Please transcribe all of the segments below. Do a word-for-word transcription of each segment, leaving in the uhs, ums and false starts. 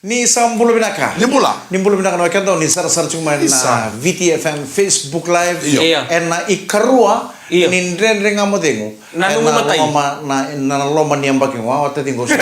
Ni sa bula vinaka. Ni bula. Ni bula vinaka na wekada, ni sarasara tiko mai na Viti F M Facebook Live. Io. Io. Ena ikarua ni Dredre Ga Mo Cegu. Ena loma ni yabaki qo, o taciqu sa.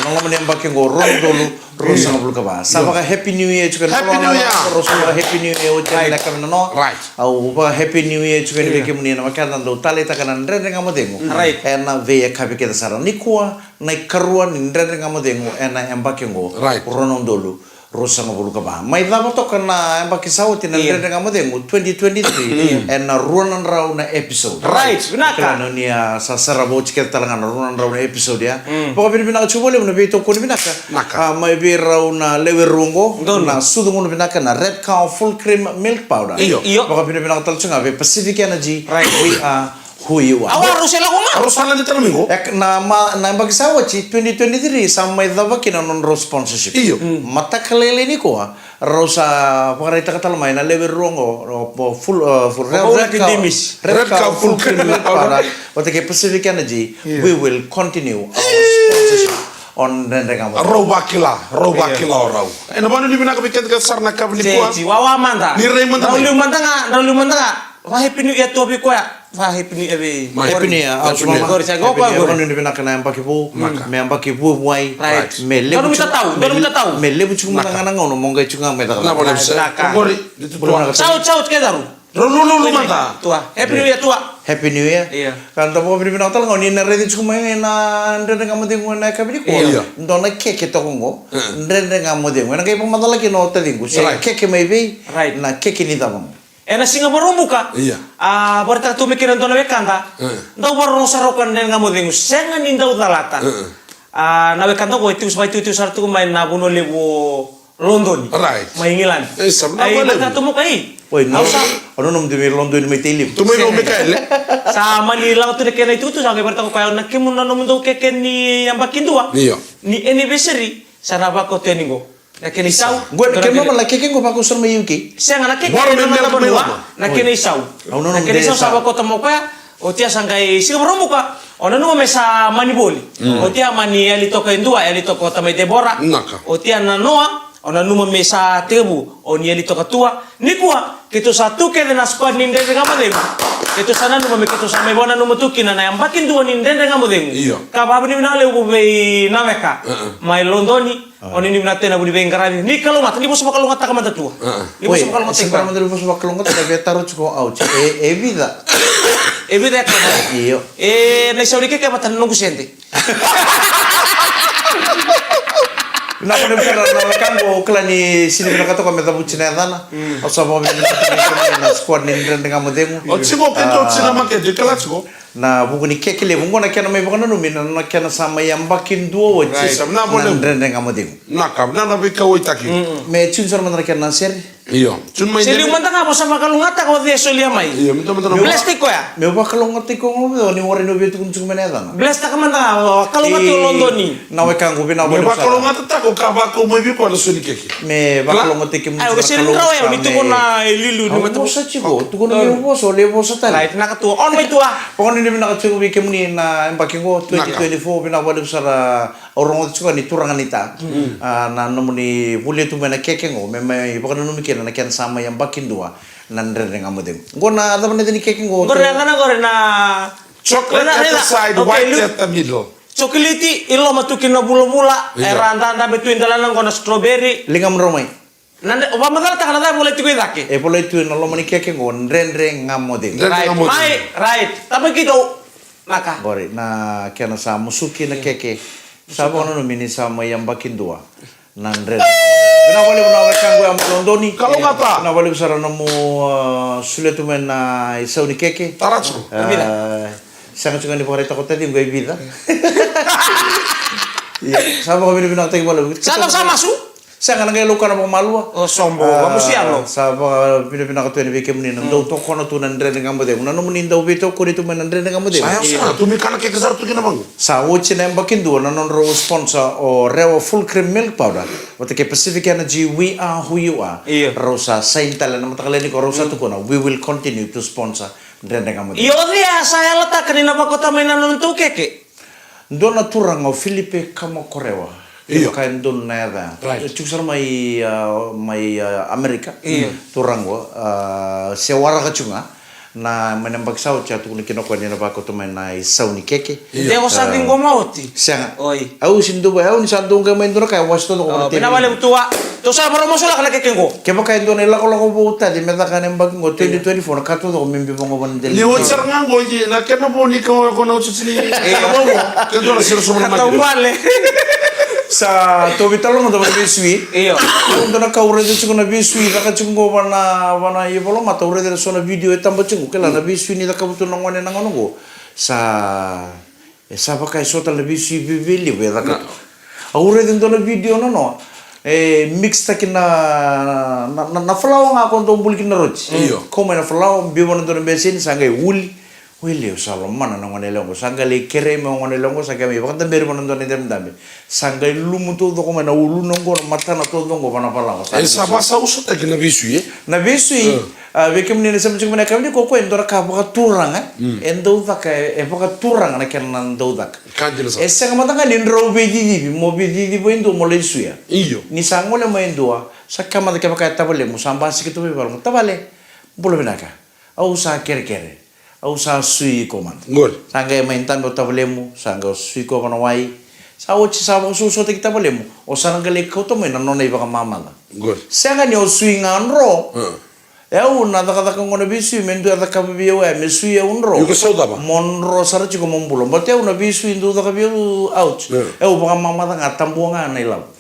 Ena loma ni yabaki qo, rua na udolu ruasagavulu ka va. Sa vaka Happy New Year tiko. Happy New Year. Rau sa vaka Happy New Year oti ena yakavi nanoa. Right. Au vaka Happy New Year tiko ni vei kemuni na wekada dau taleitaka na Dredre Ga Mo Cegu. Right. Ena veiyakavi kece sara nikua. Na ikarua ni Dredre Ga Mo Cegu ena yabaki qo. Right. Rua na udolu ruasagavulu ka va. Mai cava toka na yabaki sa oti na Dredre Ga Mo Cegu twenty twenty-three ena rua na drau na episode. Right, vinaka. Kila ni a sa sarava oti kece tale ga na rua na drau na episode ya. Vakavinavinaka tiko vakalevu na veitokoni vinaka. Vinaka. A, mai vei rau na lewe rua qo, na sucu gunu vinaka na Red Cow Full Cream Milk Powder. Io. Io. Vakavinavinaka tale tiko ga vei Pacific Energy. Right. We are Who you are. Awa, rau se lako ga. Rau sa lade tale mai qo. E, na, ma, na yabaki sa oti, twenty twenty-three, sa mai cava kina na nodrau sponsorship. Io. Mm. Mataka lailai nikua, rau sa vakaraitaka tale mai na lewe rua qo, o, o, full, uh, full, Red, Red Cow, Red Cow Full Cream Milk Powder, vata kei Pacific Energy, we will continue our sponsorship on Dredre Ga Mo Cegu. Rau vakila, rau vakila o rau. E na vakanuinui vinaka vei keda kece sara na yakavi nikua. Seti, wawa mada. Ni rai mada mai. Drau liu mada ga, drau liu mada ga. Va Happy New Year tu vei koya. Va Happy New Year vei. Happy New Year, au sumama. Qori sa qo koya qori. Vakanuinui vinaka na yabaki vou. Vinaka. Me yabaki vuavuai. Right. Me levu tiko. Donu mi tatau, donu mi tatau. Me levu tiko mada ga na gauna mo qai tiko ga me caka. Na vale sa. Vinaka. Qori, donu mi tatau. Sau, sau, keda ru. Rau, rau, rau, rau mada. Tua. Happy New Year, tua. Happy New Year. Io. Ka da vakavinavinaka tale ga ni na raici tiko mai na Dredre Ga Mo Cegu na yakavi nikua. Io. Dua na keke toka qo. Mm. Dredre Ga Mo Cegu. Ena qai vakamacala kina o taciqu. Right. Sa keke mai vei. Right. Na keke ni cava qo. Ena siga Vakaraubuka. Io. A, vakaraitaka tu mai kina e dua na wekada. Mm. Dau vakarorogo sara o koya na Dredre Ga Mo Cegu. Sega ni dau calata. Mm. A, na wekada qo e tiko, sa vakaitikotiko sara tiko mai na vanua levu o Lodoni. Right. Mai Igiladi. E, sa vinaka vakalevu. Ai, vakaraitaka tu mai o koya, i. Oi, au sa. O na nomu tu mai Lodoni mai Tailevu. Tu mai Lodoni, Mikaele. Sa mani lako tu na kena itukutuku, sa qai vakaraitaka o koya na kemu na nomudou keke ni yabaki dua. Io. Ni anniversary, sa na vakauta yani qo. Na kena isau. Qo, kena mama na keke qo vakausana mai U K. Sega na keke. Bora me na mela vanua, mai loma. Na kena isau. Oi. Au nanuma. Na kena isau sa vakauta mai o koya. Oti ya sa qai siga Vakaraubuka. O nanuma me sa mani voli. Mm. Oti ya mani yali toka e dua, yali toka o tamai Debora. Naka. Oti ya na noa. O nanuma me sa tekivu. O ni yali toka tua. Nikua. Keitou sa tu kece na squad ni Dredre Ga Mo Cegu. Keitou sa nanuma me keitou sa mai vakananuma tu kina na yabaki dua ni Dredre Ga Mo Cegu. Io. Ka vakavinavinaka levu vei Naveka. Uh-uh. Mai Lodoni. Ah. O ni, ni vinaka tu ena vuku ni veiqaravi. Ni kalougata, ni vosa vakalougatataka mada tua. Ah. Ni vosa vakalougatataka. Oi, e, mada ni vosa vakalougatataka, via taro tiko au tiko. E, e vica. E vica e kama. Io. E, na isau ni keke vata na noqu sede. Na, na, na, na, na, na, kaqo, au kila ni sini vinaka toka me cavuti na yacana. Mm. Au sa vakavinavinaka tiko na squad ni Dredre Ga Mo Cegu. O tiko, keitou tiko na makete, kila tiko. Na vuku ni keke levu, qo na kena mai vakananumi, na, na kena sa mai yabaki dua oti. Right. Na Dredre Ga Mo Cegu. Na ka, na, na veikauwaitaki. Mm. Me tune sara mada na kena sere. Io. Tune mai. Se liu mada ga, vosa vakalougatataka o cei e solia mai. Io, me tune mada na. Bless-taki koya. Meu vakalougatataki koya qo, ni warai ni o via tukuna tiko mai na yacana. Bless-taka mada ga, o kalougata o Lodoni. Na wekaqu, vinaka vakalevu sara. Me vakalougatataka o ka vakau mai vei koya na sau ni keke. Me vakalougatataki kemuni. Ai, o sere ni rawa, ni tukuna e liuliu ni mata. Au vosa tiko, tukuna meu vosa, o lai vosa tale. Right, na ka tu, on mai tua. Vakanuinui vinaka tiko vei kemuni na yabaki qo, twenty twenty-four, vinaka vakalevu sara, au rogoca tiko ni turaga ni ta. Mm. A, na nomuni volia tu mai na keke qo, me mai vakananumi kina na kena sa mai yabaki dua na Dredre Ga Mo Cegu. Qo na cava na yaca ni keke qo? Qo na yaca na, qo na Chocolate at the side, white at the middle. Chocolate i loma tu kina vulavula, io, era dadabe tu e delana qo na strawberry. Ligamudrau mai. Na dre-, o vakamacalataka na cava e volai tiko i cake. E volai tu ena loma ni keke qo, Dredre Ga Mo Cegu. Dredre Ga Mo Cegu. Right, mai, right. Taba ki dou. Naka. Qori, na kena sa musuki na keke. Sa vakananumi ni sa mai yabaki dua. Na Dredre. Vinaka vakalevu na wekaqu ya mai Lodoni. Kalougata. Vinaka vakalevu sara na nomu, uh, solia tu mai na isau ni keke. Tara tiko. Uh, sega tiko ni vakaraitaka o taciqu e vica. Ia, sa vakavinavinakataki vakalevu. Sa dau sa masu? Sega, na qai laukana vakamalua. O sobo, ah, vamusiano. Sa vakavinavinaka tu yani vei kemuni na dau tokona tu na Dredre Ga Mo Cegu. Na nomuni dau veitokoni tu mai na Dredre Ga Mo Cegu. Sa yawa sara, tu mai kana keke sara tu kina vaqo. Sa oti na yabaki dua na nodrau sponsor o Rewa Full Cream Milk Powder vata kei Pacific Energy, We Are Who You Are. Io. Rau sa sign tale na mataka lailai nikua, rau sa tukuna, we will continue to sponsor Dredre Ga Mo Cegu. Io, o cei a sa yalataka ni na vakota mai na nodratou keke? Dua na turaga o Filipe Kamakorewa. Io. Kevaka e donu na yaca ya. Right. Tiko sara mai, ah, mai, ah, Amerika. Io. Turaga, ah, se waraka tiko ga. Na mai na yabaki sa oti a tukuna kina o koya ni na vakauta mai na isau ni keke. Io. De o sa, ah, ciqoma oti. Sega. Oi. Au si dua, au ni sa dua qai mai dua na ka, e wasi taucoko na, oh, tele. Vinaka vakalevu Tua. Tou sa vakarau masulaka na keke qo. Kevaka e dua na ilakolako vou tale me caka ena yabaki qo, twenty twenty-four, na ka taucoko me biu vaqo vana dela. Ni oti sara ga qo, na kena vo ni ka ko na oti ni. E, na vo, ke dua na siro sobu na maki. Taubale. Sa tou veitalanoa mada vana veisui. Io. Dua na ka au raica tiko na veisui, caka tiko qo vana, vana ivola mada, au raica so na video e taba tiko, kila na veisui ni cakava tu na gone na gauna qo. Sa E sa vaka e so tale na veisui veiveilivu e caka tu. Au raica e dua na video nanoa. E mix taki na, na, na, na falawa ga ko dau buli kina na roti. Io. Kau mai na falawa, biu vana dua na beseni, sa qai uli. Wele, au sa lomana na gone yalewa qo. Sa qai lai kerei mai o gone yalewa qo, sa qai mai vakadaberi vana dua na idabedabe. Sa qai lumu taucoko mai na uluna qo, na matana taucoko vana falawa. E sa vakasausataki na veisui, e? Na veisui. Mm. A, vei kemuni na sema tiko mai na yakavi nikua, o koya e dua na ka vakaturaga, mm, e dau caka, e, e vakaturaga na kena dau caka. Ka dina sara. E sega mada ga ni drau veicicivi, mo veicicivi e dua mo lai suia. Io. Ni sa gole mai e dua, sa kaya mada kevaka e tavalemu, sa basika tu mai vale, tavale, bula vinaka. Au sa kerekere. Au sa sui iko mada. Qori. Sa qai mai dabe o tavalemu, sa qai sui iko vana wai. Sa oti sa vakasuasuataki tavalemu, o sa na qai lai kauta mai na nona ivakamamaca. Qori. Sega ni o sui ga dro. Mm. E au na cakacaka qo na veisui me dua e cakava vei au, e me sui au dro. Iko sa cava? Mo dro sara tiko mo bula. But e au na veisui dau caka vei au, ouch. Yeah. E au vakamamaca ga, tabua ga na ilavo.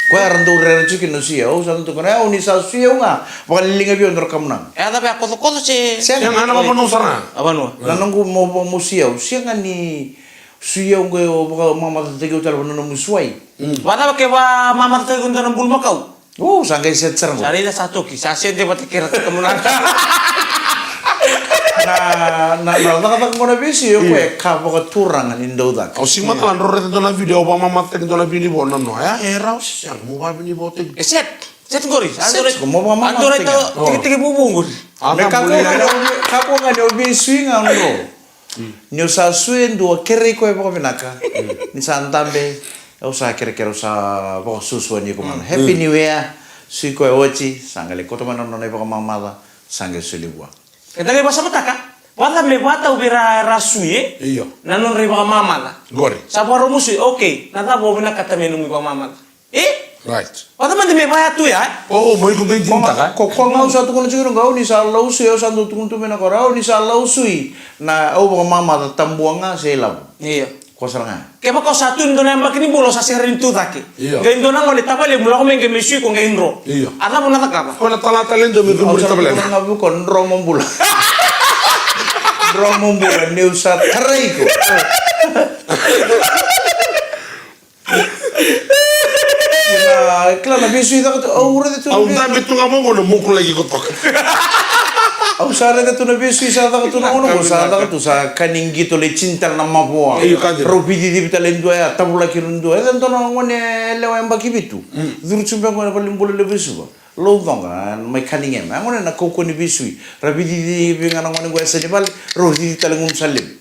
Koya era dau rere tiko kina na sui au, au sa dau tukuna, e au ni sa sui au ga, vakaliliga vei au dua na kamunaga. E a cava, e a kocokoco se? Sega. Sega, na vanua sara. A vanua. Na noqu mo, mo, mo sui au. Sega ni sui au qai o vakamamadataki au tale vua na nomu suai. Mm. Vakacava ke vakamamadataki au dua na bulumakau? O, sa qai set sara qo. Sa raica sa toki, sa sede vata kei ira na kamunaga. Na, na, na cakacaka qo na veisui, o koya e ka vakaturaga ni dau caka. Au sega mada ga dro raica dua na video, au vakamamadataki dua na vinivo, no, no. E, e rau se sega, mo vavinivotaki. E set, set qori. Set qo, mo vakamamadataki. Tikitiki vuvu qori. Me kakua ga ni o veisui ga qo. Mm. Ni o sa sui e dua, kerei koya vakavinaka. Mm. Ni sa dabe, au sa kerekere, au sa vakasuasuani iko mada. Mm. Happy New Year, sui koya oti, sa qai lai kauta mai na nona ivakamamaca, sa qai soli vua. Eda qai vakasamataka, vakacava me vakatau vei ira era sui, e? Io. Na nodra ivakamamaca. Qori. Sa vakarau mo sui, okay, na cava o vinakata me nomu ivakamamaca? E? Right. Vata mada me vaya tu ya, e? O, o, mo iko qai dinataka, e? Ko, ko, ko ga au sa tukuna tiko qo, au ni sa lausui, au sa dau tukuna tu mai na koro, au ni sa lausui. Na, au vakamamaca, tabua ga se ilavo. Io. Ko sara ga. Kevaka o sa tu ni dua na yabaki ni bula, o sa sega ni tu cake. Io. Qai dua na gone tavalemu lako mai qai mai sui iko qai dro. Io. A cava o na cakava? Ko na tala tale dua me dro mo bula tavalemu. Au sa tukuna ga vei iko, dro mo bula. Dro mo bula, niu sa tarai iko. Kila, kila na veisui caka tu, au raica tu na veisui. Au dabe tu ga vaqo na moku laki kotoka. Au sa raica tu na veisui sa caka tu na gauna qo, sa caka tu, sa ka ni qito lai tini tale na mavoa. Io, ka dina. Rau veicicivi tale e dua ya, tavulaki rau dua. E dua na gone yalewa yabaki vitu. Mm. Curu tu beka qo na valenibula levu e Suva. Laucoqa, mai Cunningham. A gone na kaukauwa ni veisui. Ra veicicivi ga na gone qo e yasa ni vale, rau cici tale gunu sa levu.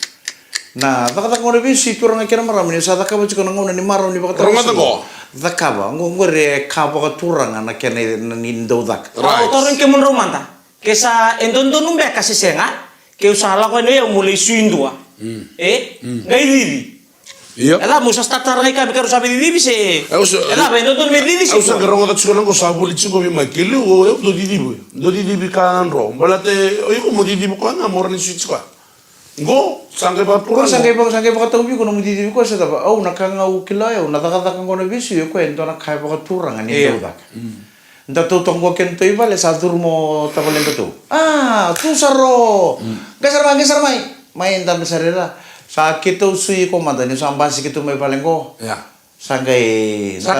Na cakacaka qo na veisui, turaga kei na marama, ni sa cakava tiko na gauna ni marau ni vakatau. Rogoca qo. Cakava, qo, qori e ka vakaturaga na kena, na, ni dau caka. Right. Au tarogi kemudrau mada. Ke sa e dodonu beka se sega, keu sa lako yani o yau meu lai sui dua. Mm. E? Mm. Qai cici. Io. E cava, meu sa start sara ga i ka me keirau sa veicicivi se? E, au sa, e cava, e dodonu me cici se? Au sa qai rogoca tiko na qo sa voli tiko vei mai, ke liu o yau dau cicivi, dau cicivi ka dro. Baleta o iko mo cicivi koya ga mo rawa ni sui tiko. Qo sa qai vakaturaga. Qo sa qai vaka, sa qai vakatau vei iko na nomu cicivi koya se cava. Au na ka ga au kila, au na cakacaka qo na veisui, o koya e dua na ka e vakaturaga ni dau caka. Mm. Da tautaqa qo keitou i vale, sa curu mai o tavaledatou. A, tu sara o. Mm. Qai sara mai, qai sara mai. Mai dabe sara i ra. Sa keitou sui iko mada, ni sa basika tu mai vale qo. Ia. Sa qai, sa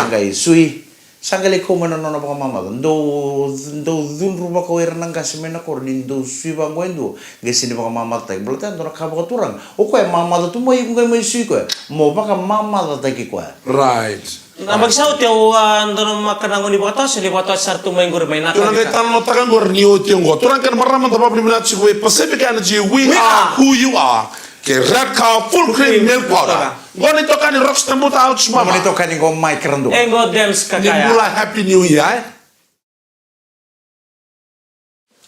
qai sui. Sa qai lai kau mai na nona vakamamaca. Dau, dau cudru vaka o ira na qase mai na koro ni dau sui vaqo e dua, qai sega ni vakamamacataki. Baleta e dua na ka vakaturaga. O koya e mamaca tu mai, iko qai mai sui koya. Mo vakamamacataki koya. Right. Na yabaki sa oti au a dua na maka na gauna ni vakatawase, ni vakatawase sara tu mai qori mai na. Tou na qai talanoataka qori ni oti oqo. Turaga kei na marama, da vakavinavinaka tiko vei Pacific Energy, we are who you are. Kei Redcar Full Cream Milk Powder. Qo ni toka ni Rockstar Buta Ouch Mama. Qo ni toka ni qo Mike Radua. E qo Dems Kakaya. Ni bula, Happy New Year, e?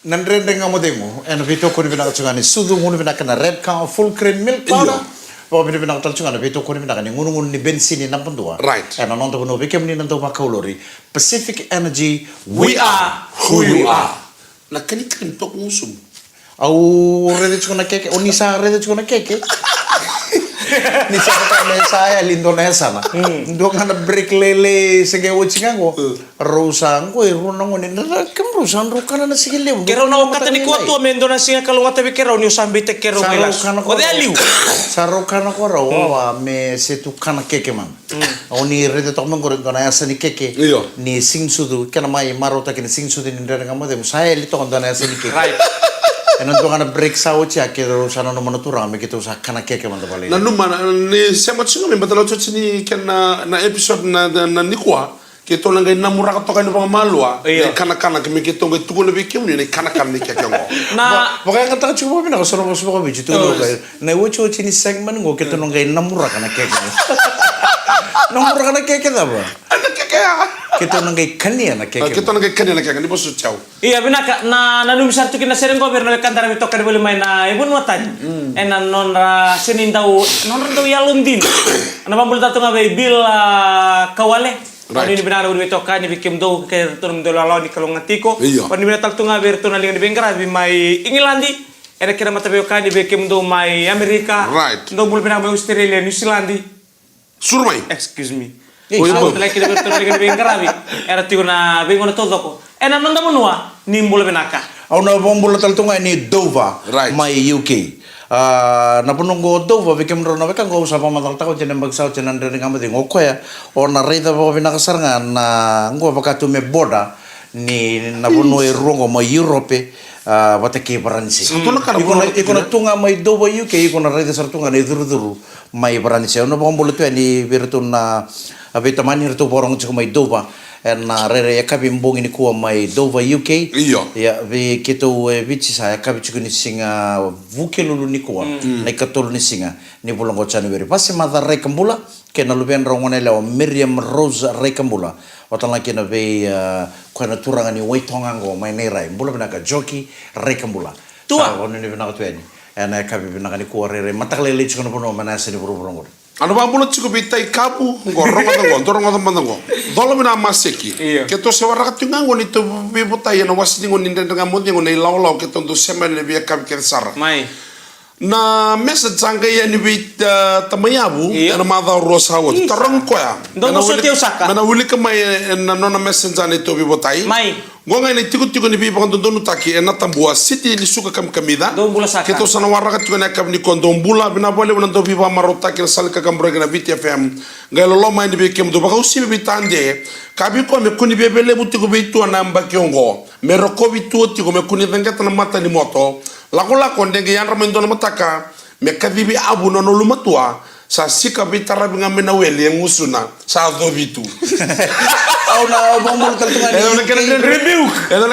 Na Dredre Ga Mo Cegu, ena veitokoni vinaka tiko ga ni sucu gunu vinaka na Red Cow Full Cream Milk Powder. Io. Vakavinavinaka tale tiko ga na veitokoni vinaka ni gunugunu ni benisini na Badua. Right. Ena noda vanua vei kemuni na dau vakaulori. Pacific Energy, we are who you are. Na kanikani toka gusumu. Au raica tiko na keke, o ni sa raica tiko na keke? Ni sa vaka me sa yali dua na yasana. Mm. Dua ga na break lailai, se qai oti ga qo. Mm. Rau sa qo e rua na gone, na, na, kemudrau sa drau kana na siga levu. Keirau na okata nikua tu me dua na siga kalougata vei keirau, niu sa beitaki keirau mai lasu. Sa rau kana ko rau. Sa rau kana ko rau, mm, wawa me se tu kana keke mana. Mm. Au ni raica toka mai qori dua na yasa ni keke. Io. Ni siga ni sucu, kena mai marautaki ni siga ni sucu ni Dredre Ga Mo Cegu, sa yali toka dua na yasa ni keke. Right. Ena dua ga na break sa oti ya, keirau sa nanuma na turaga me keitou sa kana keke mada vale. Nanuma na, ni sema tiko ga me baleta na otioti ni kena, na episode na, na, na nikua, keitou na qai namuraka toka yani vakamalua. Io. Na ikanakana, ke me keitou qai tukuna vei kemuni na ikanakana ni keke oqo. Na va-, vakayagataka tiko vakavinaka so na vosa vakaviti tu. Io. Na iwatiwati ni segment qo, keitou na qai namuraka na keke. Namuraka na keke cava? Na keke ya. Keitou na qai kania na keke. Ah, keitou na qai kania na keke, ni vosoti au. Ia, vinaka, na, nanumi sara tu kina na sere qo vei ira na wekada era veitokani voli mai na, e, vanua tani. Mm. Ena nodra seni dau, nodra dau yalodina. Na vakabula tale tu ga vei Bill, ah, Kawale. Right. Vanuinui vinaka na vuli veitokani, vei kemudou, kei iratou na nomudou ilawalawa ni kalougata tiko. Io. Vanuinui vinaka tale tu ga vei iratou na liga ni veiqaravi mai Igiladi. Ena kena mataveiwekani vei kemudou mai Amerika. Right. Dou bula vinaka mai Australia, New Zealand. Suru mai. Excuse me. Oi, au oi. Tale kina vei iratou na liga ni veiqaravi. Era tiko na veigauna taucoko. Ena noda vanua, ni bula vinaka. Au na vakabula tale tu ga yani Dover, right, mai U K. Ah, na vanua qo Dover, vei kemudrau na wekaqu, au sa vakamacalataka oti ena yabaki sa oti ena Dredre Ga Mo Cegu. O koya, o na raica vakavinaka sara ga na qo vaka tu me border ni na vanua e rua qo mai Europe, ah, vata kei Varanise. Sa tu na ka na vanua. Iko na, iko na tu ga mai Dover, U K, iko na raica sara tu ga na icurucuru mai Varanise. Au na vakabula tu yani vei iratou na, ah, veitamani, iratou vakarorogo tiko mai Dover. Ena rairai yakavi bogi nikua mai Dover, U K. Io. Ia, vei keitou e Viti sa yakavi tiko ni siga Vukelulu nikua, mm, na ikatolu ni siga ni vula qo o January. Vase Maca Raikabula kei na luvedrau goneyalewa Miriam Rose Raikabula. Vata tale ga kina vei, ah, koya na turaga ni Waitoga qo mai Nairai. Bula vinaka Joki Raikabula. Tua. Sa vanuinui vinaka tu yani. Ena yakavi vinaka nikua, rairai mataka lailai tiko na vanua mai na yasa ni vuravura qori. Au na vakabula tiko vei Taikavu qo, rogoca qo, dou rogoca mada qo. Cola vina maseki. Io. Keitou se waraka tiko ga qo ni tou veivotai ena wase ni gauna ni Dredre Ga Mo Cegu na ilawalawa keitou dau sema yani ena veiyakavi kece sara. Mai. Na message sa qai yani vei, ah, Tamaiyavu, io, ena macawa rua sa oti. Isa. Tarogi koya. Dou vosoti au saka. Me na wilika mai, eh, na nona message na neitou veivotai. Mai. Qo ga na itikotiko ni veivakadodonutaki ena tabua, siti ni suka kamikamica. Dou bula saka. Keitou sa na waraka tiko ena yakavi nikua, dou bula, vinaka vakalevu na dau veivakamarautaki ena sala ni kakaburaki na Viti F M. Qai loloma yani vei kemudou, vakauasivi vei Tade. Kaya vei koya me kua ni viavialevu tiko vei Tua na yabaki oqo. Me rokovi Tua tiko, me kua ni caqeta na mata ni moto. Lakolako, de qai yadra mai dua na mataka. Me kacivi Avu na nona ulumatua, sa sika veitaravi ga mai na wele e gusuna, sa covi tu. Au na vakabula tale tu ga ni U K. Rebuke. Au na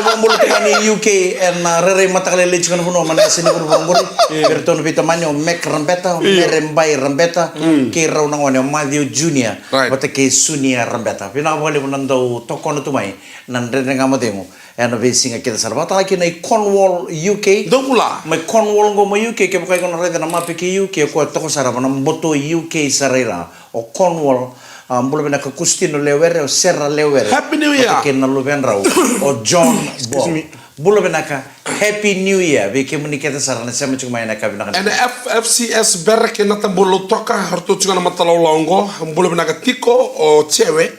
vakabula tu ga ni U K, ena rairai mataka lailai tiko na vanua, mai na yasa ni vuravura qori. Io. Vei iratou na veitamani o Mac Rabeta, o, io, Mere Bai Rabeta, mm, kei rau na gone o Matthew Junior, right, vata kei Sunia Rabeta. Vinaka vakalevu na dau tokona tu mai na Dredre Ga Mo Cegu. Ena veisiga kece sara. Vata kei na i Cornwall, U K. Dou bula. Mai Cornwall qo mai U K, kevaka iko na raica na mape kei U K, o koya toka sara va na boto U K sara i ra. O Cornwall, ah, bula vinaka Kustino Lewere, o Sera Lewere. Happy New Year. Vata kei na luvedrau, o John Ball. Excuse me. Bula vinaka, Happy New Year. Vei kemuni kece sara na sema tiko mai ena yakavi vinaka. Ena F F C S Bera kei na Tabu Lautoka, ratou tiko na matalawalawa qo. Bula vinaka tiko, o Cewe.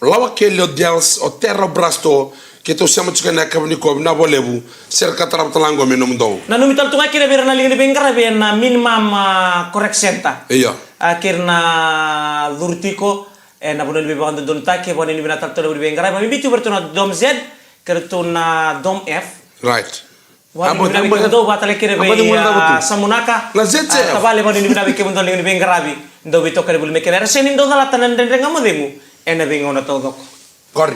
Lawa Kelly, o Dels, o Tera, o Brasto, keitou sema tiko ena yakavi nikua, vinaka vakalevu, se ra ka tarava tale ga qo me nomudou. Nanumi tale tu ga kina vei ira na liga ni veiqaravi ena minimum, ah, correct center. Io. Ah, kei ira na curu tiko ena vanua ni veivakadodonutaki, vanua ni vinaka tale tu na vanua ni veiqaravi, vakabibi tu vei iratou na Dom Z, kei iratou na Dom F. Right. Vakanuinui vinaka vei kemudou, vata tale kina vei, ah, Samunaka. Na Z Z F. Ah, tavale, vakanuinui vinaka vei kemudou na liga ni veiqaravi. Dou veitokani voli mai kina. Era sega ni dau calata na Dredre Ga Mo Cegu ena veigauna taucoko. Qori.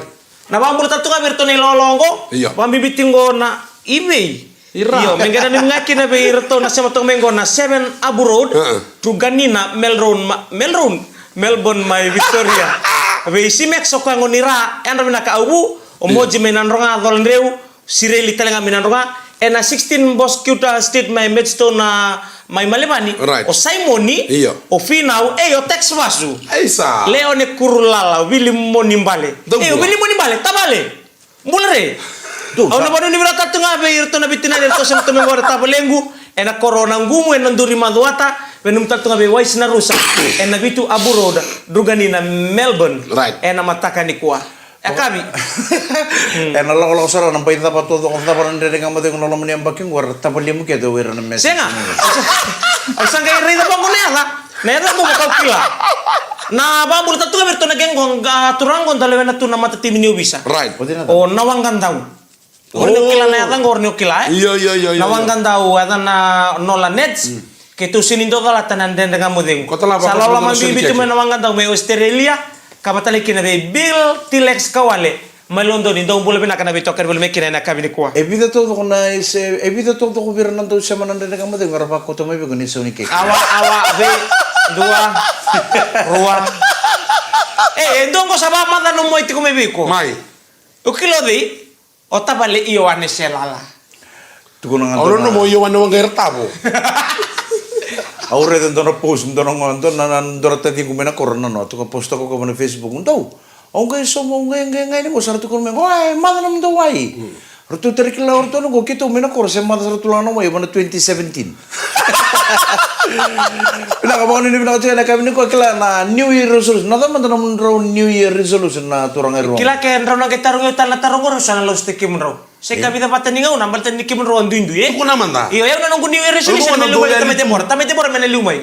Na vakabula tale tu ga vei iratou na ilawalawa qo. Io. Vakabibi tiko qo na Ivei. Ira. Io, me qai nanumi ga kina vei iratou na sema toka mai qo na seven Abu Road, Druganina, Melbourne, ma, Melbourne, Melbourne mai Victoria. Vei Simex o koya qo ni ra, yadra vinaka Auvu, o Moji mai Nadroga, Coladreu, Sireli tale ga mai Nadroga, ena sixteen Boscuta Street mai Maidstone, mai Melbourne, o Simoni, o Finau, ei, o Tex Vasu. Leone Kurulala, Vili Monibale. Ei, o Vili Monibale, tavale. Bula re. Au na vanuinui vinakata tu ga vei iratou na veitinani eratou sema tu mai qo na tavalequ, ena koro o Naqumu, ena duru i Macuata, vei nomu tale tu ga vei Waisi na Rusa, ena vitu Abu Road, Druganina, Melbourne, ena mataka nikua. E kavi. Ena lakolako sara na bai cava taucoko, cava na Dredre Ga Mo Cegu na loma ni yabaki qo, era tavalemu kece o ira na message. Sega. Au sa qai raica vaqo na yaca. Na yaca mo vakau kila. Na vabula tatu ga vei iratou na gang qo, a turaga qo da lewena tu na matatimi ni ovisa. O Nawaqadau. O ni o kila na yaca qo, o ni o kila, e? Nawaqadau, yaca na Nola Nets. Keitou sini dau calata na Dredre Ga Mo Cegu. Sa loloma bibi tu mai Nawaqadau mai Australia. Ka vata tale kina vei Bill Tilex Kawale. Mai Lodoni, dou bula vinaka na veitokani voli mai kina ena yakavi nikua. E vica taucoko na ise, e vica taucoko vei ira na dau sema na Dredre Ga Mo Cegu era vakauta mai vei iko ni sau ni keke. Awa, awa, vei, dua, rua. E, e dua qo sa vakamacala nomu ai tiko mai vei iko. Mai. O kila o cei? O tavale Ioane Selala. Tukuna ga. Au nanuma o Ioane Waqairatavo. Au raica dua na post, dua na, dua na, dua na taciqu mai na koro na noa, tukuna post toka na Facebook. Dou. Au qai sauma, au qai, qai, qai, ni qo sa ra tukuna mai qo, e, maca nomudou wai. Ratou tara kila o ratou na qo, keitou mai na koro se maca sara tu la na wai, ena twenty seventeen. Vinaka, vakanuinui vinaka tiko ena yakavi nikua, kila na New Year resolution. Na cava mada nomudrau New Year resolution na turaga e rua? Kila ke drau na qai tarogi au tale na taro qori, au sa na lasutaki kemudrau. Se ka vica vata ni gauna, baleta ni kemudrau a duidui, e? Tukuna mada. Io, au na noqu New Year resolution me na liu mai, tamai Debora, tamai Debora me na liu mai.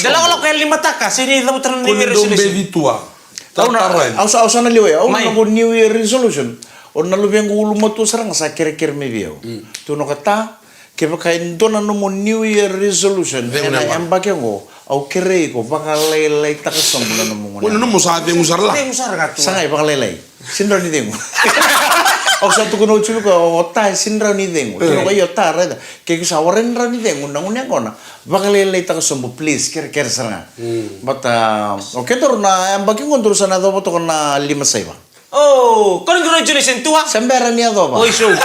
Da lakolako e limataka, se ni cavuta na New Year resolution. Au na, au sa, au sa na liu, au na noqu New Year resolution. O na luvequ ulumatua sara ga sa kerekere mai vei au. Tukuna o koya, ta, kevaka e dua na nomu New Year resolution ena yabaki oqo, au kerei iko vakalailaitaka sobu na nomu gone. Oi, na nomu sa cegu sara la. Cegu sara ga tu. Sa qai vakalailai. Sini rawa ni cegu. Au sa tukuna oti vei koya, o ta, sini rawa ni cegu. Tukuna o koya, io ta, raica. Ke ko sa warai ni rawa ni cegu na gunu yaqona, vakalailaitaka sobu, please, kerekere sara ga. But, a, o kedaru na yabaki qo daru sa na yacova toka na lima saiva. Oh, congratulations, Tua. Se bera ni yacova. Oi, so. Ena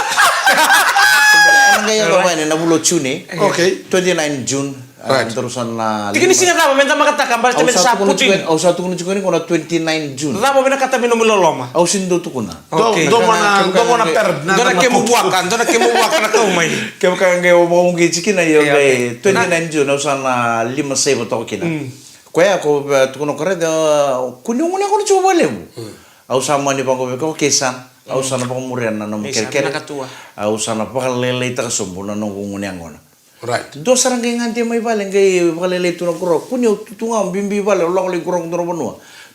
qai yacova yani na vula o June. Okay. Twenty-nine June. Right. Daru sa na tiki ni siga cava me da makataka, baleta me da sa putin. Au sa tukuna tiko ni ko na twenty-nine June. Cava vinakata me nomu loloma? Au sini dau tukuna. Okay. Dua na, dua na per, dua na kemu vuaka, dua na kemu vuaka na kau mai. Kevaka qai o vakauqeti kina, io, qai twenty-nine June, au sa na lima saiva toka kina. Koya ko, e, tukuna o koya, e, kua ni gunu yaqona tiko vakalevu. Au sa mani vaqo vei koya, okay, sa, au sa na vakamuria na nomu kerekere. Au sa na vakalailaitaka sobu na noqu gunu yaqona. Right. Dua sara qai gade mai vale, qai vakalailai tu na grocery. Kua ni o tu ga, bibi vale, o lako lai grocery dua na vanua.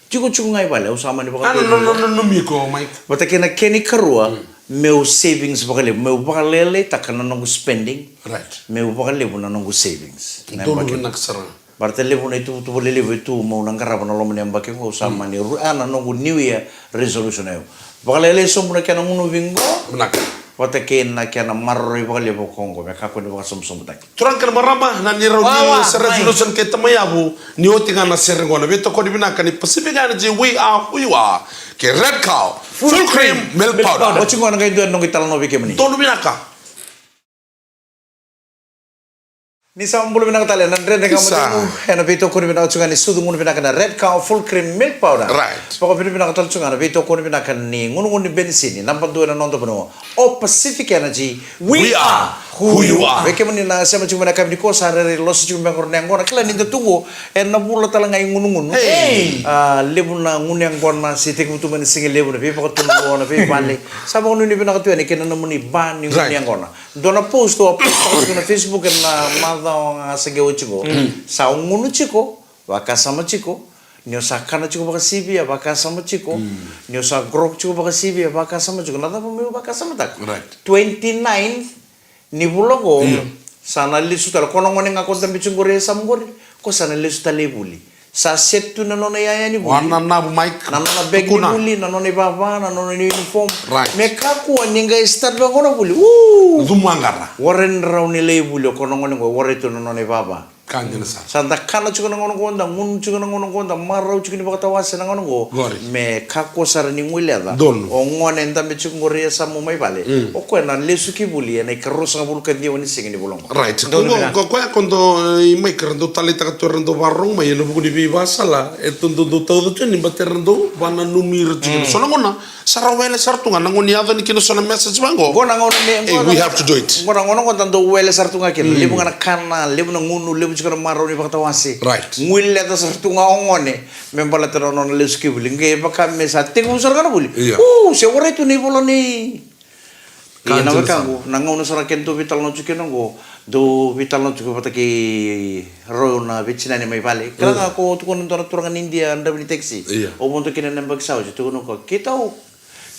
Tikotiko ga i vale, au sa mani vakatau. Ana no, no, no, no, miko, Mike. Vata kei na kena ikarua, meu savings vakalevu, meu vakalailaitaka na noqu spending. Right. Meu vakalevu na noqu savings. Donu vinaka sara. Baleta levu na ituvatuva lelevu e tu meu na qarava na loma ni yabaki qo, au sa mani ru, a, na noqu New Year resolution au. Vakalailai sobu na kena gunuvi qo. Vinaka. Vata kei na kena maroroi vakalevu ko qo, me kakua ni vakasobusobutaki. Turaga kei na marama, na neirau New Year resolution kei tamai yavu, ni oti ga na sere qo, na veitokoni vinaka ni Pacific Energy, We Are Who You Are, kei Red Cow Full Cream Milk Powder. Oti qo na qai dua na noqu italanoa vei kemuni. Donu vinaka. Ni sa bula vinaka tale na Dredre Ga Mo Cegu, ena veitokoni vinaka tiko ga ni sucu gunu vinaka na Red Cow Full Cream Milk Powder. Right. Vakavinavinaka tale tiko ga na veitokoni vinaka ni gunugunu ni benisini, naba dua ena noda vanua. O Pacific Energy, we are who you are. Vei kemuni na sema tiko mai na yakavi nikua, sa rairai losa tiko mai qori na yaqona. Kila ni da tu qo ena vula tale ga i gunugunu. Hey. A, levu na gunu yaqona se tekivu tu mai na sigalevu, na veivakatulewa, na veivale. Sa vakanuinui vinaka tu yani kei na nomuni ba ni gunu yaqona. Dua na post au a post tiko na Facebook ena macawa ga sa qai oti qo. Sa o gunu tiko, vakasama tiko. Ni o sa kana tiko vakasivia, vakasama tiko. Ni o sa grok tiko vakasivia, vakasama tiko. Na cava meu vakasamataka? Right. Twenty-ninth ni vula qo, sa na lesu tale. Ko na gone ga ko dabe tiko qori e yasamu qori, ko sa na lesu tale i vuli. Sa set tu na nona iyaya ni vuli. Wana na vu Mike. Na nona bag ni vuli, na nona ivava, na nona ni uniform. Right. Me kakua ni qai start vaqo na vuli. Uu! Cumu aqara. Warai ni rawa ni lai vuli o koya na gone qo, warai tu na nona ivava. Ka dina sara. Sa da kana tiko na gauna qo, da gunu tiko na gauna qo, da marau tiko ni vakatawase na gauna qo. Qori. Me kakua sara ni guileca. Donu. O gone e dabe tiko qori e sa mu mai vale. Mm. O koya na lesu ki vuli ena ikaruasagavulu ka ciwa ni siga ni vula qo. Right. Donu. Ko, ko koya ko dou, e, i mai ka ra dou taleitaka tu era dou vakarorogo mai ena vuku ni veivasala e tu dou, dou tauca tu ni bata era dou vananumi ira tiko. Mm. So na gauna sa ra wele sara tu ga na gauna ni yaco ni kina so na message vaqo. Qo na gauna me, hey, qo na, we have to do it. Qo na gauna qo da dou wele sara tu ga kina. Mm. Levu ga na kana, levu na gunu, levu tiko na marau ni vakatawase. Right. Guileca sara tu ga o gone me baleta na nona lesu ki vuli. Qai vaka me sa tekivu sara ga na vuli. Ia. Uu, se warai tu na ivola nei. Ia na wekaqu, na gauna sara kena dou veitalanoa tiko kina qo, dou veitalanoa tiko vata kei rau na veitinani mai vale. Kila ga ko tukuna dua na turaga ni Idia, draiva ni taxi. Ia. O vodo kina na yabaki sa oti, tukuna ko, keitou,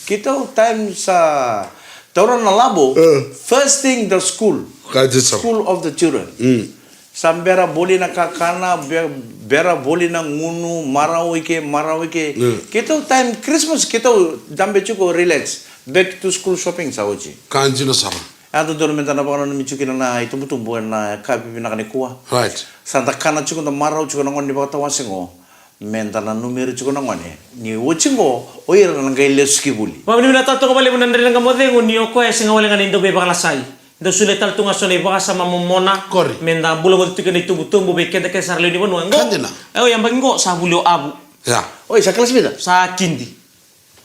keitou time sa taura na labo, first thing the school. Ka dina sara. School of the children. Mm. Sa bera voli na kakana, be-, bera voli na gunu, marau i ke, marau i ke. Mm. Keitou time Christmas, keitou dabe tiko relax. Back to school shopping sa oti. Ka dina sara. A dodonu me da na vakananumi tiko kina na itubutubu ena ka vivinaka nikua. Right. Sa da kana tiko, da marau tiko na gauna ni vakatawase qo. Me da nanumi ira tiko na gone ni oti qo, o ira na qai lesu ki vuli. Vakavinavinaka tale toka vakalevu na Dredre Ga Mo Cegu ni o koya e sega wale ga ni dau veivakalasai. Dau solia tale tu ga so na ivakasama momona. Qori. Me da bula vata tiko na itubutubu vei keda kece sara lewe ni vanua. Qo. Ka dina. E, o yabaki qo sa vuli o Avu. Ia. Oi, sa kalasi vica? Sa kidi.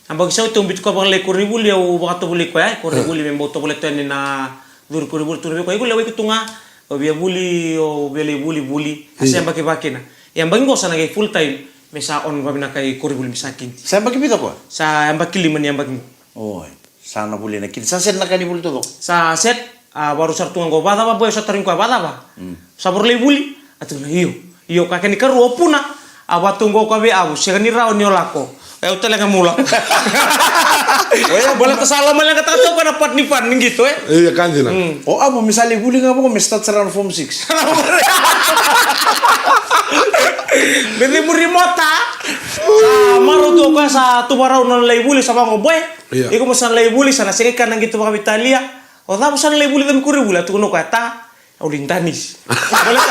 Yabaki sa oti au biuta koya vakalailai koronivuli, au vakatovolei koya e koronivuli me bau tovolea tu yani na curu koronivuli, tukuna vei koya, iko lewe iko tu ga, o via vuli, o via lai vuli, vuli. A se yabaki vakina. Yabaki qo sa na qai full time, me sa on vakavinaka i koronivuli me sa kidi. Sa yabaki vica koya? Sa yabaki lima ni yabaki qo. Oi, sa na vuli na kidi. Sa set na ka ni vuli taucoko? Sa set, a, vakarau sara tu ga qo, vakacava boy, au sa tarogi koya, vakacava? Mm. Sa vakarau lai vuli? A tukuna, io. Io, ka kena ikarua o Puna, a vaka tu qo o koya vei Avu, sega ni rawa ni o lako. E au tale ga meu lako. Baleta sa lomaleqataka tu o koya na part ni fun ni qito, e? Io, ka dina. Mm. O Avu me sa lai vuli ga vaqo me start sara na form six. Me cemuri mota. Sa marau tu o koya sa tu vakarau na lai vuli, sa vaqo, boy. Io. Iko mo sa na lai vuli, sa na sega ni kana qito vakaveitalia. O cava sa na lai vuli, cava me koronivuli? A tukuna o koya, ta. Au lai danisi. Baleta,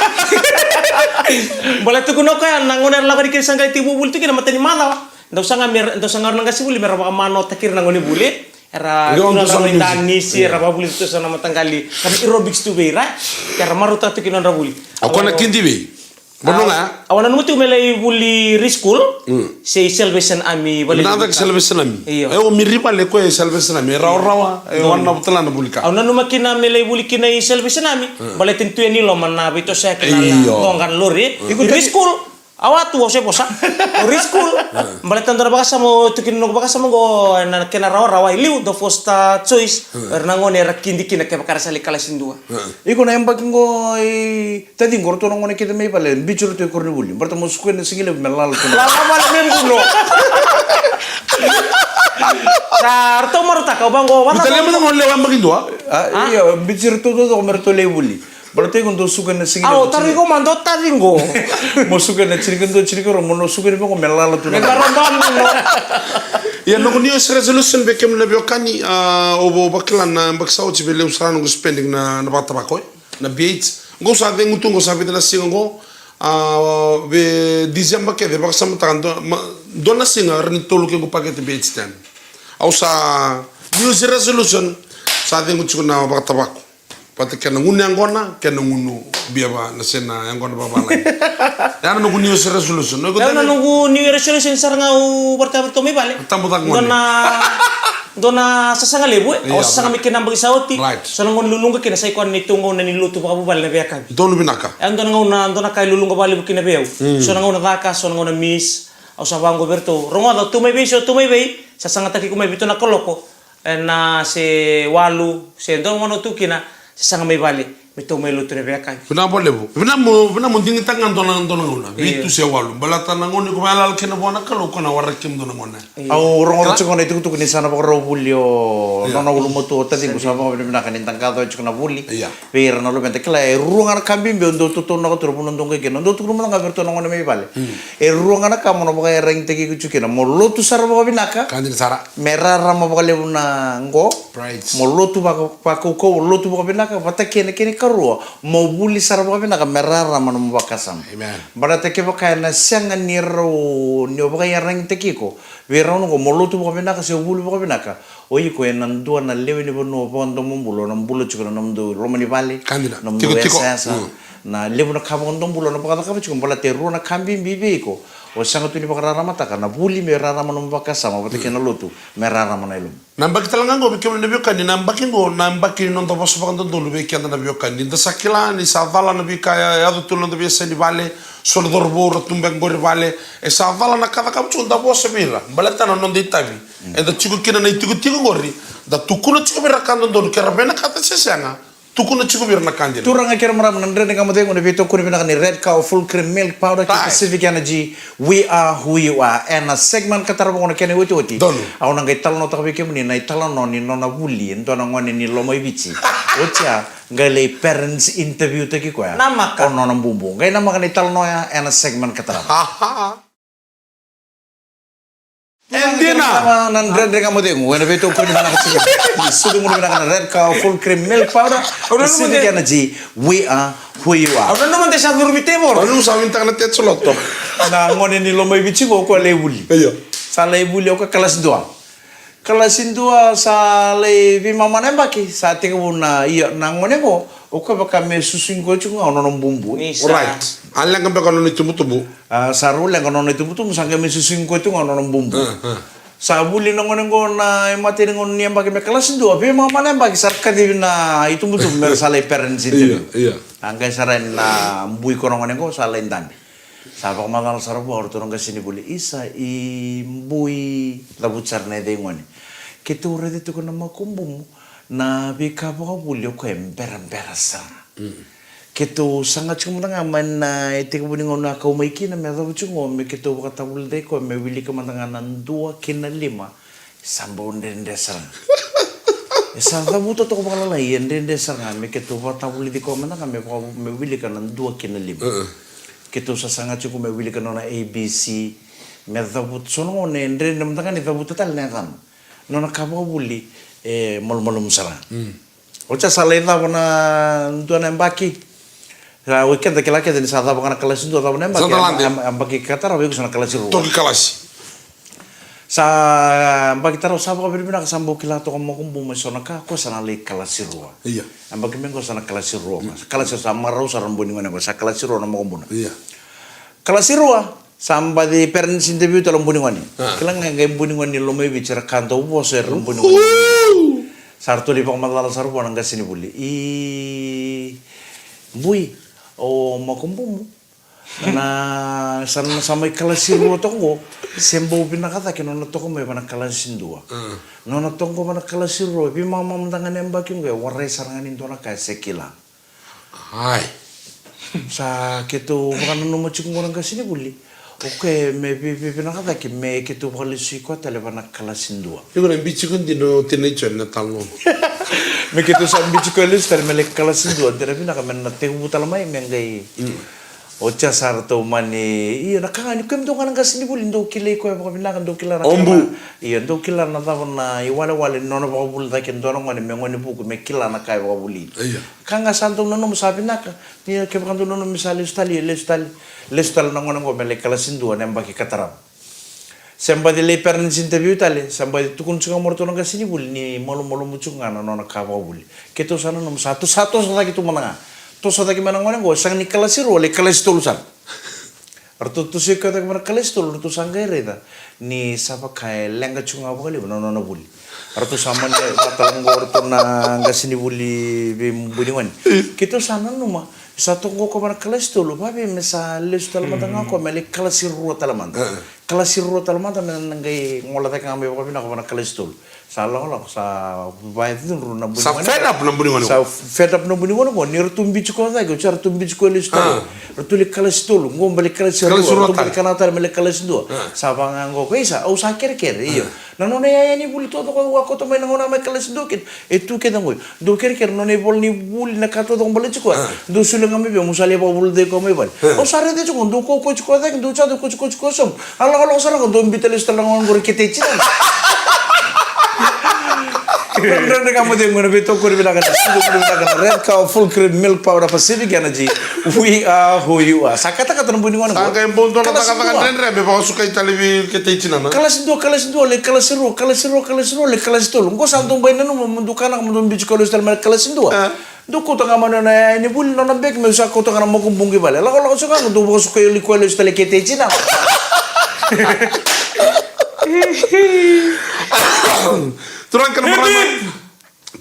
baleta tukuna o koya na gauna era lako yani kina sa qai tekivu vuli tu kina na mata ni macawa. Dau saga me, dau saga o ira na qasenivuli me ra vakamanoataki ira na gonevuli. Era, qo, dau saga me danisi, era vakavuli tu sa na mataqali. Ka me aerobics tu vei ira. Era marautaka tu kina nodra vuli. O koya na kidi vei? Vanua ga? Au a nanuma tiko me lai vuli reschool, mm, se i Salvation Army vale. Na cava i Salvation Army? Io. E, o Miri vale koya i Salvation Army, e rawarawa, e, mm, wana vata la na vuli ka. Au nanuma kina me lai vuli kina i Salvation Army, mm, baleta ni tu yani i loma na veitosoyaki na, io, doqa na lori. Mm. I reschool, au a tu, au se vosa. O reschool, mm, baleta dua na vakasama, au tukuna noqu vakasama qo, na kena rawarawa i liu, the first, uh, choice, mm, era na gone era kidi kina kevaka era sa lai kalasi dua. Mm. Iko na yabaki qo i taciqu, ratou na gone kece mai vale, biuti ratou i koronivuli. Baleta mo suka na siga levu me lala tu na. Lala vale me buno. Sa ratou marautaka, au vaqo, vata. Biuta levu na gone lewa yabaki dua. A, io, biuti ratou taucoko me ratou lai vuli. Baleta iko dau suka na siga levu. A, o tari iko ma dau tari qo. Mo suka na tinikadua, tinikarua, mo na suka ni vaqo me lala tu na. Me lala vaqo. Ia, noqu New Year's resolution vei kemuni na veiwekani, a, au vakila na yabaki sa oti vei levu sara noqu spending na, na vakatavako, e. Na B H. Qo sa cegu tu, qo sa vica na siga qo. A, vei December kece, vakasamataka dua, ma, dua na siga, rawa ni tolu kequ pakete B H ten. Au sa, New Year's resolution, sa cegu tiko na vakatavako. Vata kei na gunu yaqona, kei na gunu biava, na se na yaqona vavalagi. Ya na noqu New Year's resolution. Noqu, ya na noqu New Year's resolution sara ga au vakatavako mai vale. Tabu cake gone. Dua na, dua na sasaga levu, e. Ia, au sasaga mai kina na yabaki sa oti. Right. So na gauna luluqa kina sa i koya na neitou gauna ni lotu vakavuvale na veiyakavi. Donu vinaka. E dua na gauna, dua na ka e luluqa vakalevu kina vei au. Mm. So na gauna caka, so na gauna miss. Au sa vaqo vei iratou. Rogoca, tu mai vei, so tu mai vei. Sasagataki iko mai vitu na kaloko. E na se walu, se dua na gauna tu kina, sasaga mai vale. Me tou mai lotu na veiyakavi. Vinaka vakalevu. Vinaka mo, vinaka mo digitaka ga dua na, dua na gauna. Io. Vitu se walu. Baleta na gauna iko vakayalayala kina vua na Kalou, ko na waraki kemudou na gauna. Io. Au rogoca tiko na itukutuku ni sa na vakarau vuli o, io, nona ulumatua o taciqu, sa vakavinavinaka ni da qaca tiko na vuli. Io. Vei ira na luveda, kila, e rua ga na ka bibi au dau tautaunaka tu na vanua dau qai kina. Au dau tukuna mada ga vei iratou na gone mai vale. Mm. E rua ga na ka mo na vakaiyaragitaki iko tiko kina. Mo lotu sara vakavinaka. Ka dina sara. Me rarama vakalevu na qo. Right. Mo lotu vaka, vakaukauwa, lotu vakavinaka, vata kei na kena ikarua, mo vuli sara vakavinaka me rarama na nomu vakasama. Amen. Baleta kevaka ena sega ni rau, ni o vakaiyaragitaki iko vei rau na qo, mo lotu vakavinaka se o vuli vakavinaka, o iko ena dua na lewe ni vanua vakadomobula, o na bula tiko na nomudou loma ni vale, ka dina, nomudou tikotiko, yasayasa. Mm. Na levu na ka vakadomobula o na vakacakava tiko, baleta e rua na ka bibi vei iko. O sega tu ni vakararamataka na vuli me rarama na nomu vakasama, vata kei na lotu me rarama na yalomu. Na yabaki tale ga qo vei kemuni na veiwekani, na yabaki qo na yabaki ni noda vosa vakadodonu vei keda na veiwekani. Da sa kila ni sa cala na veika e yaco tu na noda veiyasai ni vale, so na cauravou ra tu beka qori vale, e sa cala na ka cakava tiko da vosa vei ira. Baleta na noda itavi. Mm. Eda tiko kina na itikotiko qori, da tukuna tiko vei ira ka dodonu, ke ra vinakata se sega. Tukuna tiko vei ira na ka dina. Turaga kei ra marama, na Dredre Ga Mo Cegu, na veitokoni vinaka ni Red Cow Full Cream Milk Powder kei Pacific Energy, we are who you are. Ena segment ka tarava qo na kena iotioti. Donu. Au na qai talanoataka vei kemuni na italanoa ni nona vuli e dua na gone ni Lomaiviti. Oti ya, qai lai parents interview taki koya. Namaka. O nona bubu. Qai namaka na italanoa ya ena segment ka tarava. E dina. Na Dredre Ga Mo Cegu, ena veitokoni vinaka tiko. Ni sucu gunu vinaka na Red Cow Full Cream Milk Powder. Pacific Energy, we are who you are. Au nanuma de sa curumi tevoro. Au nanuma sa vinaka na tetsoloto. Na gone ni Lomaiviti qo, o koya lai vuli. Io. Sa lai vuli o koya kalasi dua. Kalasi dua sa lai veimama na yabaki, sa tekivu na, io, na gone qo, o koya vaka me susugi koya tiko ga o nona bubu. Isa. Right. A leqa beka o nona itubutubu. A, sa rau leqa nona itubutubu, sa qai mai susugi koya tu ga nona bubu. Mm, mm. Sa vuli na gone qo na imatai ni gauna ni yabaki me kalasi dua, veimama na yabaki sa ra kacivi na itubutubu me ra sa lai parents interview. Io, io. A qai sara yani na bui ko na gone qo sa lai dabe. Sa vakamacala sara vua o ratou na qasenivuli, isa, i bui, cavuti sara na yaca i gone. Keitou raica tiko na makubumu, na veika vakavuli o koya e berabera sara. Mm. Keitou saga tiko mada ga mai na itekivu ni gauna a kau mai kina me yacova tiko qo me keitou vakatavulici koya me wilika mada ga na dua ki na lima. Sa bau dredre sara ga. E sa cavuta toka vakalalai, e dredre sara ga me keitou vakatavulici koya mada ga me vaka, me wilika na dua ki na lima. Uh-uh. Keitou sa saga tiko me wilika nona A B C, me cavuta, so na gauna e dredre mada ga ni cavuta tale na yacana. Nona ka vakavuli e malumalumu sara ga. Mm. Oti ya sa lai cava na dua na yabaki. Sa, o keda kila kece ni sa cava ga na kalasi dua, cava na yabaki. Sa da lade. Yab-, yabaki ka tarava, o iko sa na kalasi rua. Toki kalasi. Sa yabaki tarava, sa vakavinavinaka, sa bau kila toka makubumu e so na ka, o koya sa na lai kalasi rua. Io. Yabaki mai qo sa na kalasi rua. Mm. Sa kalasi, sa marau sara na bui ni gone qo, sa kalasi rua na makubuna. Io. Kalasi rua, sa baci parents interview tale o bui ni gone. Ah. Kila ga e qai bui ni gone ni Lomaiviti, era ka dau vosa era bui ni gone. Uhu! Sa ratou lai vakamacala sara vua na qasenivuli. I bui, o makubumu. Na, sa, sa mai kalasi rua toka qo, se bau vinaka cake nona toka mai va na kalasi dua. Ah. Nona toka qo va na kalasi rua, veimama mada ga na yabaki qo, e warai sara ga ni dua na ka e se kila. Ai. Sa keitou vakananuma tiko qo na qasenivuli. O koya me vi-, vi-, vinaka cake me keitou vakalesui koya tale va na kalasi dua. Iko na biuti koya dina o tinai Joni na talanoa. Me keitou sa biuti koya lesu tale me lai kalasi dua. Dina vinaka me na tekivu tale mai me qai. Mm. Oti ya sa ratou mani, io, na ka ga ni koya me dou ga na qasenivuli, dou kilai koya vakavinaka, dou kila na ka ga. Io, dou kila na cava na iwalewale ni nona vakavuli cake e dua na gone me gone vuku me kila na ka e vakavuli. Io. Ka ga sa dau nanuma sa vinaka, ni kevaka dau nanuma me sa lesu tale, io, lesu tale, lesu tale na gone qo me lai kalasi dua na yabaki ka tarava. Sa baci lai parents interview tale, sa baci tukuna tiko ga mai o ratou na qasenivuli ni malumalumu tiko ga na nona ka vakavuli. Keitou sa nanuma sa to-, sa toso cake tu mada ga. Toso cake mai na gone qo, sega ni kalasi rua, lai kalasi tolu sara. Ratou toso koya cake mai na kalasi tolu, ratou sa qai raica ni sa vaka e leqa tiko ga vakalevu na nona vuli. Ratou sa mani vata qo o ratou na qasenivuli vei bui ni gone. Keitou sa nanuma, sa toka qo o koya va na kalasi tolu, vavei me sa lesu tale mada ga o koya me lai kalasi rua tale mada. Ah. Kalasi rua tale mada me na qai gola cake ga mai vakavinaka vaka na kalasi tolu. Sa lakolako, sa vaya cudru na buni. Sa fed up na buni gone. Sa fed up na buni gone qo. Ni ratou biuti koya cake, oti sa ratou biuti koya lesu tale. Ratou le kalasi tolu, qo bale kalasi rua, ratou bale kana tale me le kalasi dua. Sa vaka ga qo, ko isa, au sa kerekere, io. Na nona iyaya ni vuli taucoko au a kauta mai na gauna mai kalasi dua kina. E tu kece qo. Dou kerekere, nona ivola ni vuli, na ka taucoko bale tiko. Dou solia ga mai vei au, meu sa lai vakavulici koya mai vale. Au sa raica tiko, dou kaukaua tiko cake, dou sa dou kaukaua tiko sobu. A lakolako sara qo, dou biuta lesu tale na gone qori kete i tinana. Dredre Ga Mo Cegu ena veitokoni vinaka, na sucu vinaka na Red Cow Full Cream Milk Powder Pacific Energy. We are who you are. Sa katakata na buni gone qo. Sa qai bau dua na cakacaka dredre me vakasukai tale vei kete i tinana. Kalasi dua, kalasi dua, le kalasi rua, kalasi rua, kalasi rua, le kalasi tolu. Qo sa dou bai nanuma mo dou kanaka mo dou biuti koya lesu tale mai na kalasi dua. Dou kauta ga mai nona iyaya ni vuli, nona beki, meu sa kauta ga na makubuqu i vale. Lakolako tiko ga, dou vakasukai koya lesu tale kete i tinana. Turaga kei na marama.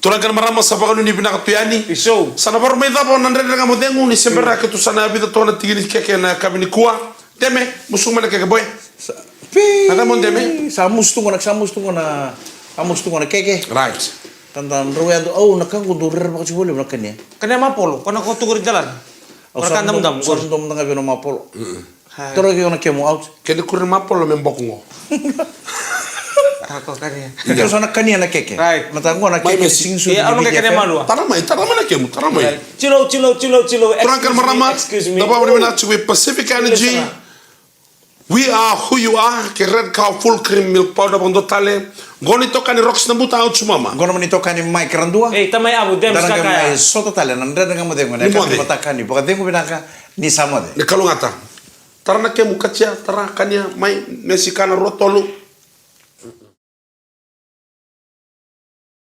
Turaga kei na marama, sa vakanuinui vinaka tu yani. Isa. Sa na vakarau mai cava na Dredre Ga Mo Cegu, ni se bera, keitou sa na vica toka na tiki ni keke ena yakavi nikua. Deme, musu mai na keke, boy. Sa, pi. Na cava, Deme? Sa musu tu qo na, sa musu tu qo na, sa musu tu qo na keke. Right. Tada drau yadra, au na ka qo dau rerevaka tiko vakalevu na kania. Kania mapolo, ko na ko tukuri dalana. Au sa damudamu, sa damudamu ga vei na mapolo. Toro kei na kemu out. Kena kuri na mapolo me boko qo. Tako kania. Io, sa na kania na keke. Right. Mata qo na keke ni siga ni sucu. Ia, au na keke ni malua. Tara mai, tara mai na kemu, tara mai. Right. Tilo, tilo, tilo, tilo. Turaga kei na marama, excuse me, excuse me. Da vakanuinui vinaka tiko vei Pacific Energy. We are who you are, kei Red Cow Full Cream Milk Powder, vakadua tale. Qo na itokani Rox Nabuta, au tu mama. Qo na mani itokani Mike Radua. Ei, tamai avu, Dems Kakaya. Da na qai mai sota tale na Dredre Ga Mo Cegu ena yakavi ni mataka ni vakacegu vinaka, ni sa moce. Ni kalougata. Tara na kemu, katia, tara, kania, mai, mesi kana rua tolu.